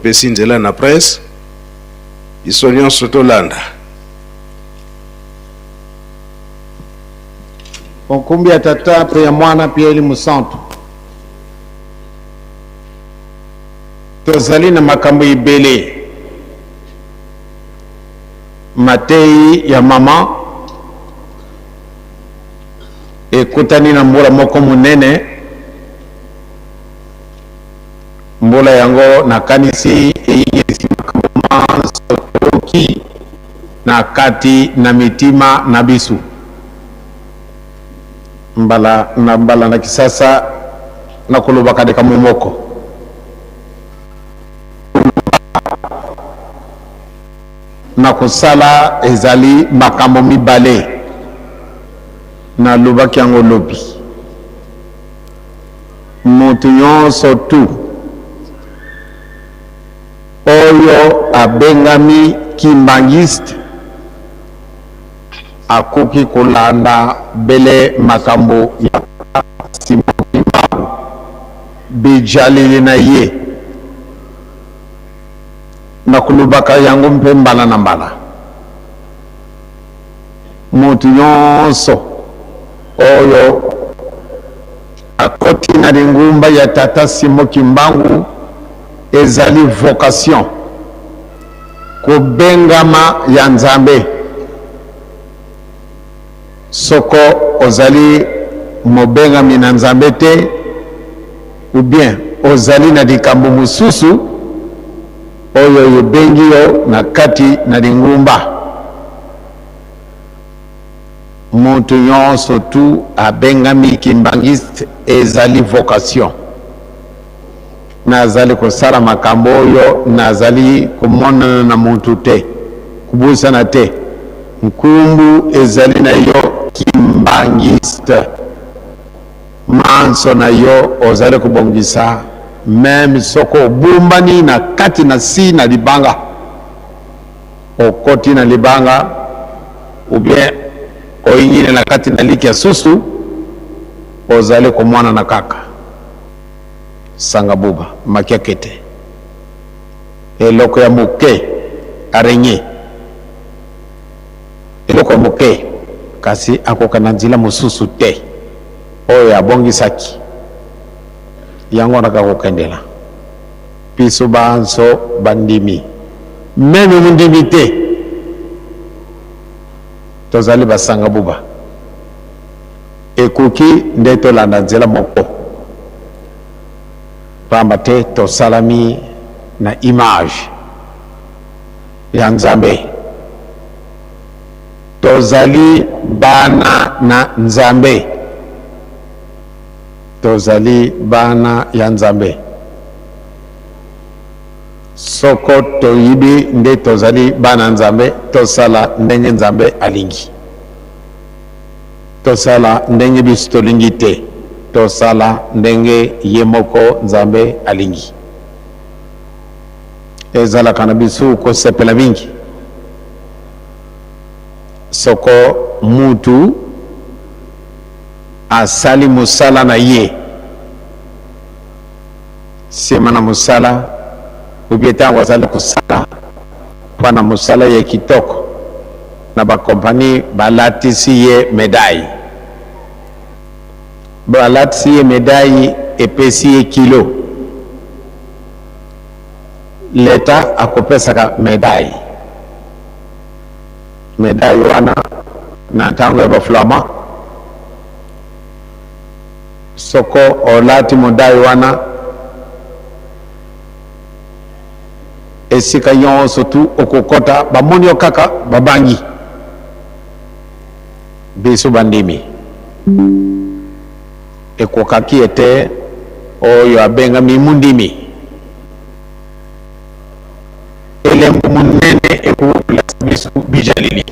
Topesi nzela na presse, biso nyonso tolanda. Nkombo ya Tata mpe ya Mwana mpe ya Elimo Santu. Tozali na makambo ebele. Mateyi ya mama ekutani na mbula moko monene. Mbula yango nakanisi eyingisi makambo manso toyoki na kati na mitima na bisu. Mbala na mbala na Kisasa nakolobaka likambo moko. Na kosala ezali makambo mibale. Nalobaki yango lobi. Moto nyonso tu oyo abengami kimbanguiste akoki kolanda bele makambo ya Simon Kimbangu, bijaleli na ye. Nakolobaka yango mpe mbala na mbala. Moto nyonso oyo akoti na lingumba ya Tata Simon Kimbangu ezali vocation, kobengama ya Nzambe. Soko ozali mobengami na Nzambe te ou bien ozali na likambo mosusu oyo ebengi yo na kati na lingumba, Mutu nyonso tu abengami kimbanguiste ezali vocation. Nazali kosala makambo oyo nazali komonana na mutu te, kobosana te nkumbu ezali na yo kimbanguiste. Manso na yo ozali kobongisa meme soko obumbani na kati na si na libanga. Okoti na libanga ou bien oyingili na kati na liki ya susu, ozali komonana kaka. Sanga buba, makiakete, eloko ya moke, araignee, eloko ya moke, kasi akoka na nzela mosusu te oyo abongisaki yango wana kaka kokendela. Biso banso bandimi, meme mondimi te, tozali basanga buba. Ekoki nde tolanda nzela moko, pamba te tosalami na image ya Nzambe. Tozali bana na Nzambe. Tozali bana ya Nzambe. Soko toyibi nde tozali bana Nzambe, tosala ndenge Nzambe alingi. Tosala ndenge biso tolingi te, tosala ndenge ye moko Nzambe alingi. Ezalaka na biso kosepela mingi soko mutu asali mosala na ye sima na mosala ou bien tango azali kosala mpo na mosala ye kitoko na ba compagnie balatisi ye medaille, balatisi ye medaille epesi ye kilo, l'etat akopesaka medaille, medaille wana na ntango ya ba flamand soko olati modaille wana esika nyonso tu okokota bamoni yo kaka babangi. Biso bandimi ekokaki ete oyo abengami mondimi elembo monene ekoki kolakisa biso bijaleli.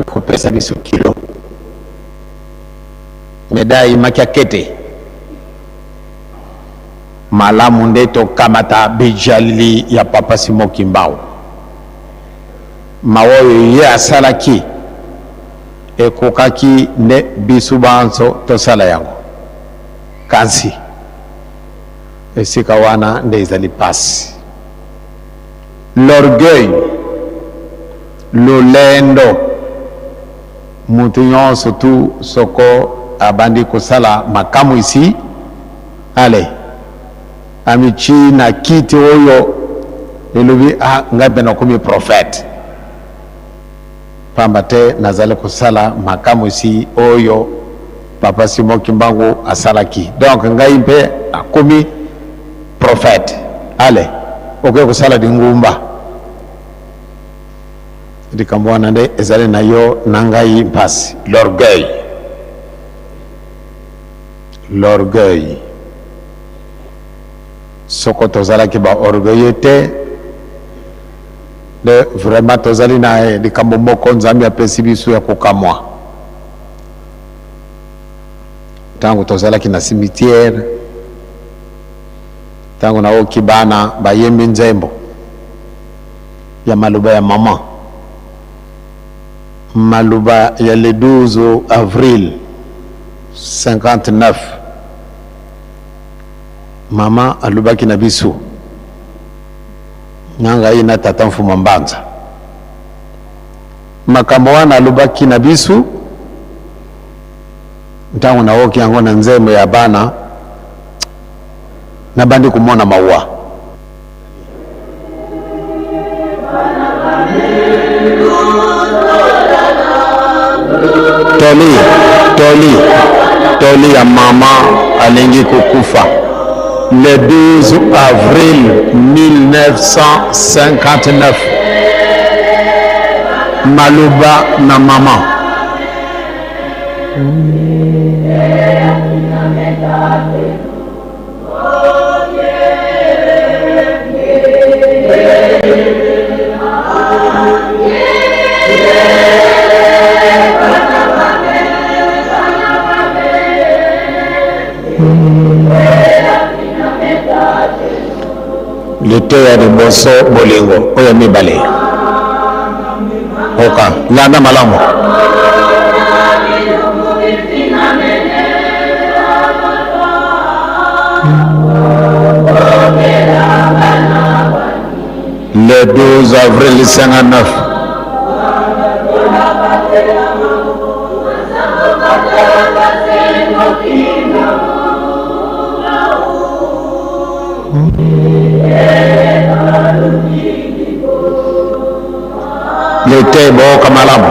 Kopesa biso kilo medaille makiakete malamu nde tokamata bijaleli ya Papa Simon Kimbangu. Mawa oyo ye asalaki ekokaki nde biso banso tosala yango. Kasi esika wana nde ezali pasi. L'orgueil, lolendo, mutu nyonso tu soko abandi kosala makamwisi, allez, amitii na kiti oyo elobi, ah, ngai mpe nakomi prophète, pamba te nazali kosala makamwisi oyo Papa Simon Kimbangu asalaki, donc ngai mpe nakomi prophète. Allez, okoki kosala lingumba. Likambo wana nde ezali na yo na ngai mpasi. L'orgueil, l'orgueil. Soko tozalaki ba orgueilleux te nde vraiment tozali na likambo moko Nzambe apesi biso ya kokamwa. Ntango tozalaki na cimetière, ntango naoki bana bayembi nzembo ya maloba ya mama, maloba ya le 12 avril 59, mama alobaki na biso, na ngai na tata Mfuma Mbanza. Makambo wana alobaki na biso, ntango naoki yango na nzembo ya bana, nabandi komona mawa. Toli, toli, toli ya mama alingi kokufa le 12 avril 1959. Maloba na mama. Liteya liboso, bolingo. Oyo mibale, oka landa malamu. Le 12 avril 59, lete booka malamu.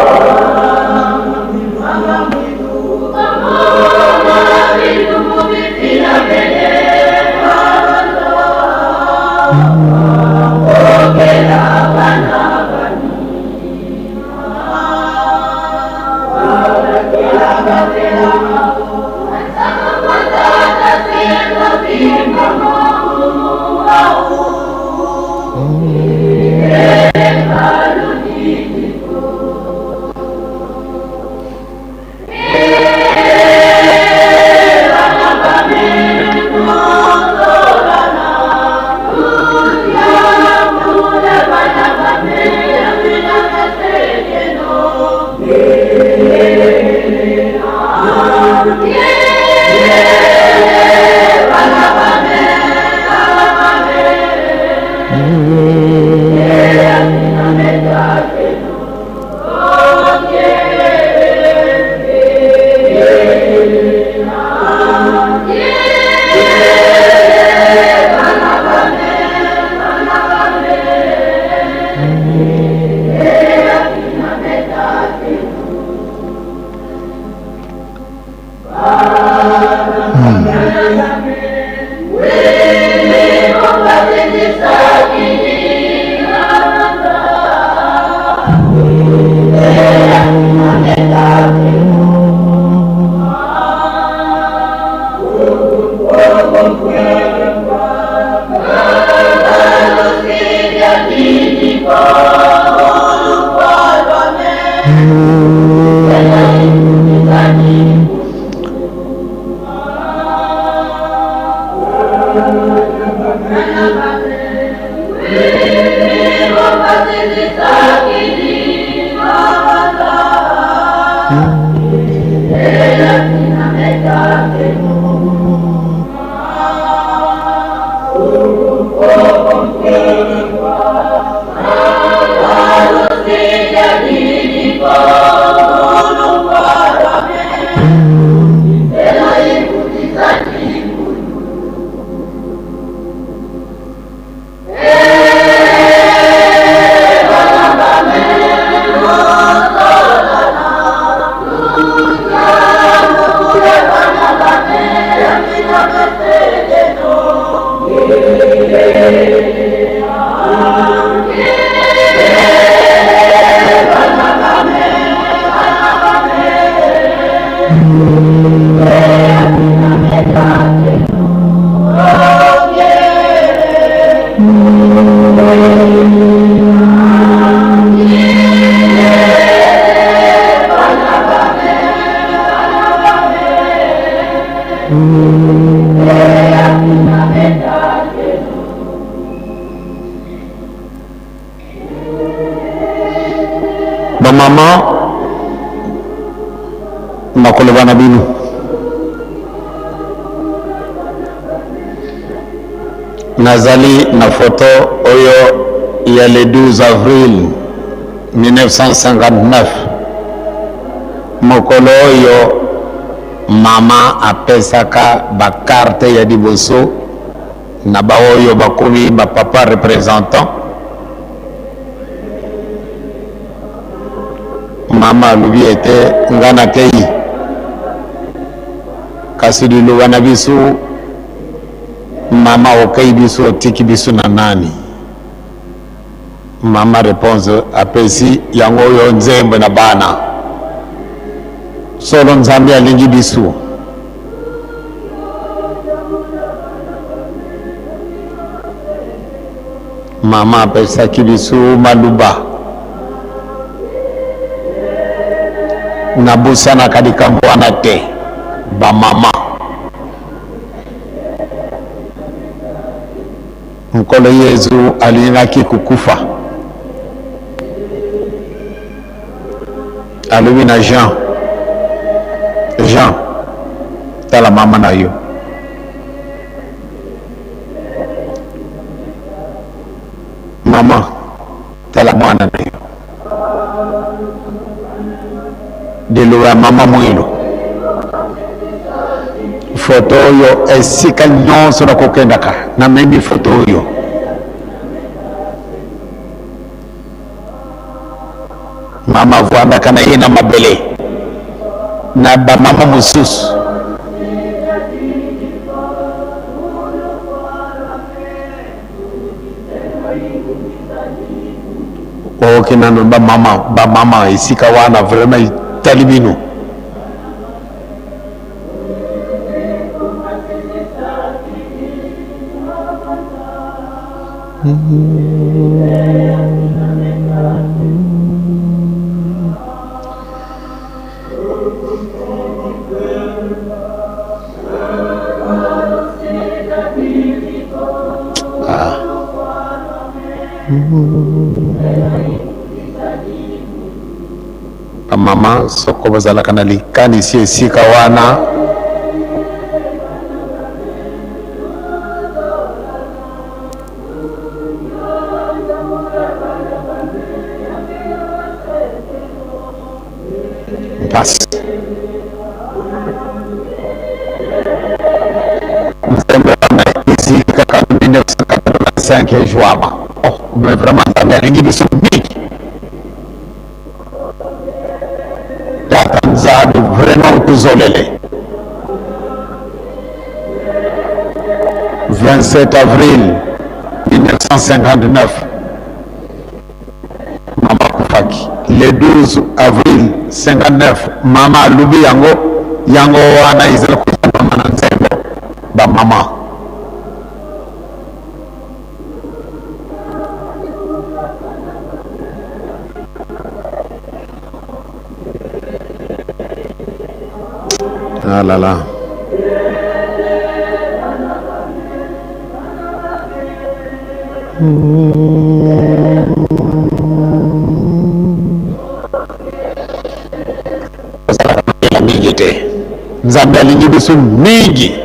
Bamama, nakoloba na bino, nazali na foto oyo ya le 12 avril 1959, mokolo oyo mama apesaka bakarte ya liboso na baoyo bakomi bapapa représentant. Mama alobi ete nga nakei, kasi liloba na biso, mama, okei biso, otiki biso na nani? Mama réponse apesi yango oyo nzembo na bana: solo Nzambe alingi biso. Mama apesaki biso maluba: nabosanaka likambo wana te. Bamama, Nkolo Yezu alingaki kokufa, alobi na Jean: "Jean, tala mama na yo. Mama, tala mwana na yo." Liloba ya mama Mwilo, foto oyo, esika nyonso nakokendaka namemi foto oyo. Mama avwandaka na ye na mabele na bamama mosusu. Oyoki nano, bamama, bamama, esika wana vraiment etali bino. Ah. Bamama, soko bazalaka na likanisi esika wana, mpasi. Nzembo wana ezili kaka 1985 ezwama. Oh, mais vraiment Nzambe alingi biso mingi. Tata Nzambe, vraiment utuzolele. 27 avril 1959 mama akufaki. Le 12 avril 59 mama alobi yango, yango wana ezali kozala na nzembo bamama. Ah là là. Ozalaka mingi te, Nzambe alingi biso mingi.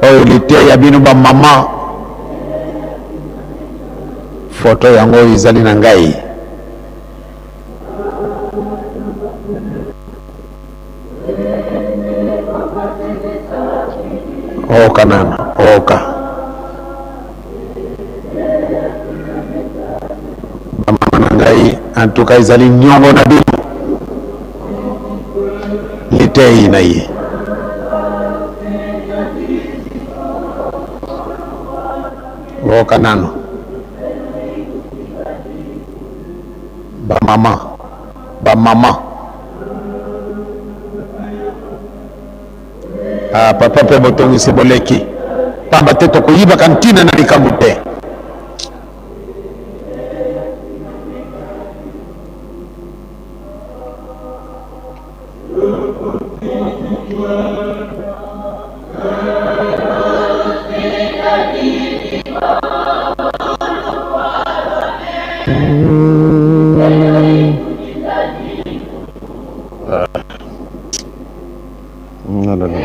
Oyo liteya bino bamama. Foto yango oyo ezali na ngai. Oka nano, oka bamama na ngai, en tout cas ezali niongo na bino, litei na ye. Toyoka nano ba mama ba mama ah, papa mpe botongisi boleki pamba te tokoyibaka ntina na likambo te. Non, non, non.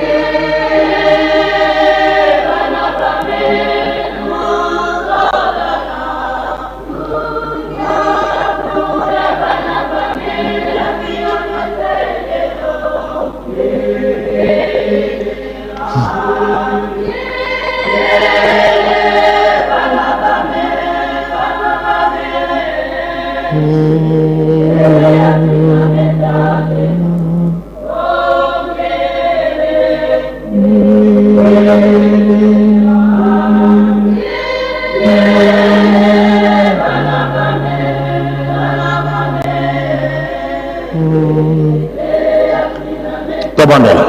Tobondela.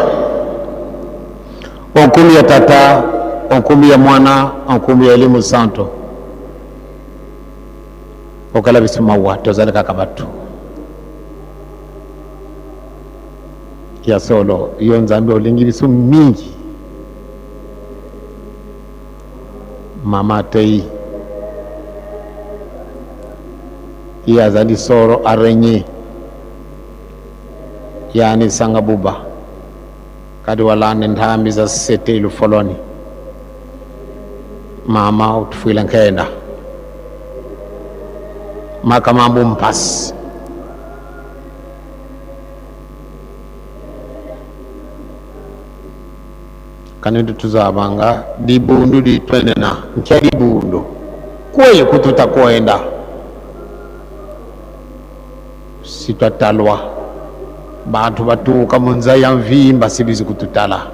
Onkumbi ya Tata, onkumbi ya Mwana, onkumbi ya Elimo Santo. Okala biso mawa, tozali kaka bato. Ya solo, yo Nzambe olingi biso mingi. Mama atei ye azali soro araignée yani sanga buba kadi walande nthambi za sete ilufoloni mama utufuila nkenda makamambu mpasi Kanidi tuzabanga libundu litwenena nkya libundu kweye kututa kwenda sitwatalwa bantu batuka munza ya mvimba sibizi kututala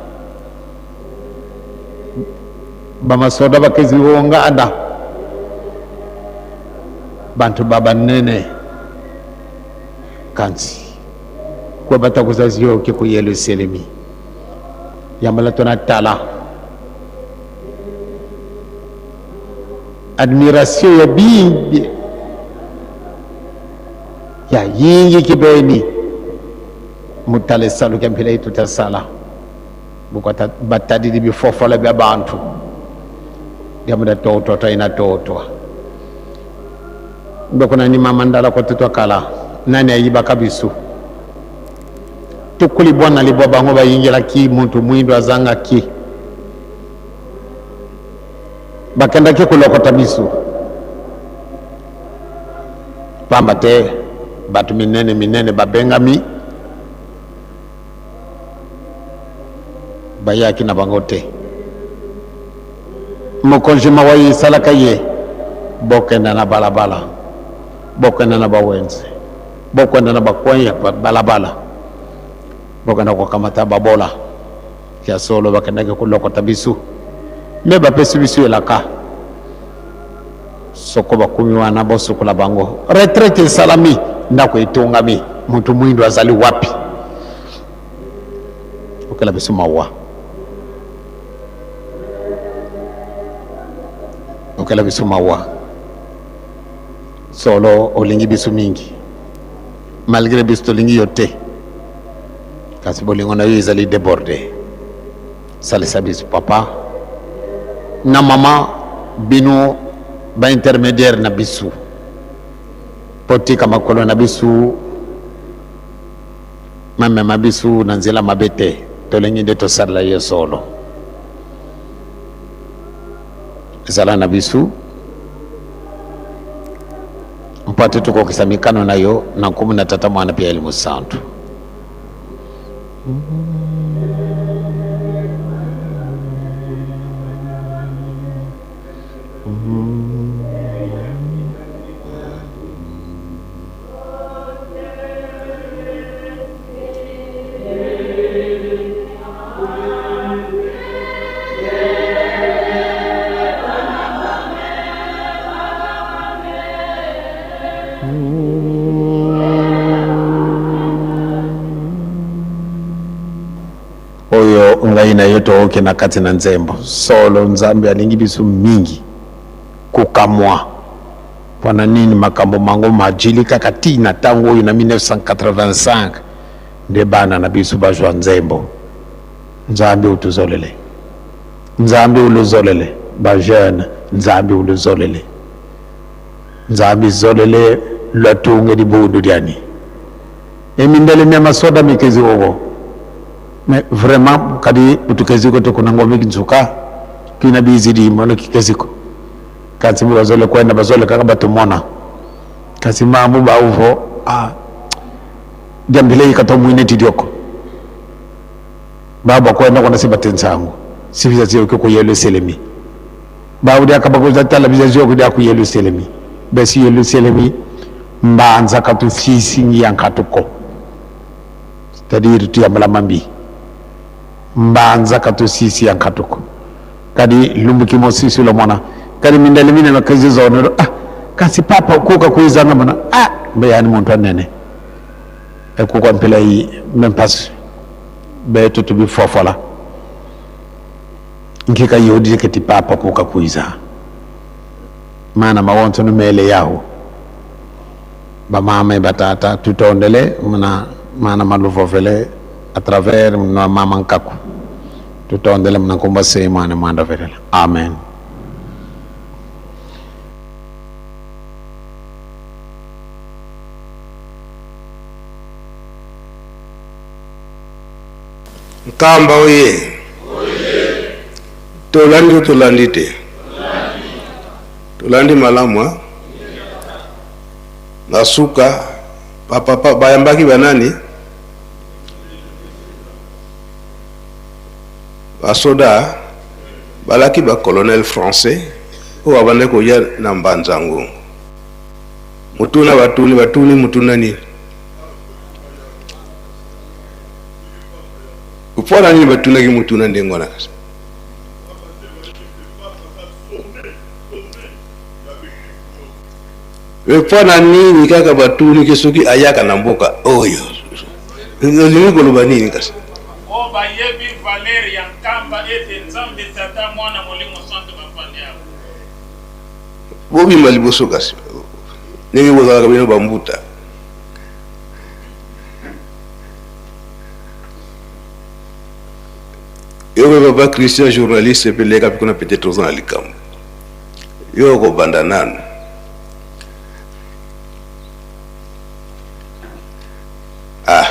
bamasoda bakeziwonganda bantu babanene kansi kwe batakuzaziyoke ku Yerusalemi yambala tona tala admiration ya bingi ya yingi kibeni mutale saluke mphila itutasala bukwata batadidi bifofola bya bantu yamuda totwa taina totwa mbekuna ni mama ndala kwa tutwa kala nani ayiba kabisu tukuli bwana libwa bango bayingelaki muntu mwindo azangaki bakendaki kolokota biso pamba te bato minene minene babengami bayaki na bango te mokonzi mawa esalaka ye bokenda na balabala bokenda na bawenze Bokenda na ba coin ya balabala, bokenda kokamata babola. Ya solo bakendaki kolokota biso, me bapesi biso elaka soko bakomi wana bosukola bango. Retraite esalami, ndako etongami, moto mwindo azali wapi? Okela biso mawa, okela biso mawa. Solo olingi biso mingi malgre biso tolingi yo te, kasi bolingo na yo ezali deborde. Salisa biso papa na mama, bino ba intermediaire na biso, po tika makolo na biso mamema biso na nzela mabe te. Tolingi nde tosalela yo solo. Zala na biso mpo ate tokokisa mikano na yo na nkombo na Tata, Mwana mpe ya Elimo Santu. Oyo ngai na yo tooki na kati na nzembo. Solo Nzambe alingi biso mingi. Kokamwa pona nini makambo mango majili kaka ti na tango oyo na 1985 nde bana na biso bazwa nzembo. Nzambe utuzolele. Nzambe uluzolele ba jeune Nzambe uluzolele. Nzambe zolele lwatunge libundu dyani. Emindele mya masoda mikezi obo. Mais vraiment kadi butukeziko to kuna ngomi nzuka kina bizidi mono kikeziko. Kasi bazole kwenda bazole kaka batumona. Kasi mamu bauvo ah diambile ikato mwine tidioko. Baba kwenda kona sibatensangu. Sibiza ziyo ku Yerusalemi. Baudi akabakuza tala biza ziyo ku ku Yerusalemi. Besi Yerusalemi mbanza katusisi ngiyankatuko. C'est-à-dire tuyambala mambi. Mbanza katusisi yankatuko. Kadi lumbuki mosisi lomona. Kadi mindele mine makazi zono. Ah kasi papa kuka kuizanga mana. Ah mbe yani muntu anene. Ekukwa mpela yi même pas be tutu bifofola. Nkika yodi keti papa kuka kuiza. Mana mawonto no mele yahu. Ba mama e batata tutondele muna mana maluvovele à travers na mama nkaku. Tutondele muna kumba sema na mwanda velela. Amen. Nkamba oye. Tolandi to tolandi te? Tolandi malamu ha? Na suka bapapa bayambaki banani? Basoda balaki ba colonel français oyo babandaki koya na Mbanza Ngungu. Motuna batuni, batuni motuna nini? Mpo na nini batunaki motuna ndenge wana? Kasi mpo na nini kaka batuni ke soki ayaka na mboka oyo? Olingi koloba nini kasi? Oyo bayebi valeur ya Nkamba ete Nzambe Tata, Mwana, Molimo Santu bafandi awa. Bobima liboso kasi ndenge bozalaka bino bambuta. Yo mpe papa Christian journaliste mpe leka mpe kuna peut-être oza na likambo. Yo okobanda nanu. Ah.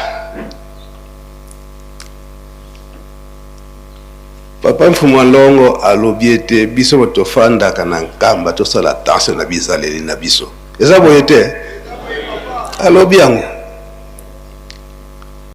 Papa Mfumu Longo alobi ete biso bato tofandaka na Nkamba tosala attention na bizaleli na biso. Eza boye te? Alobi yango.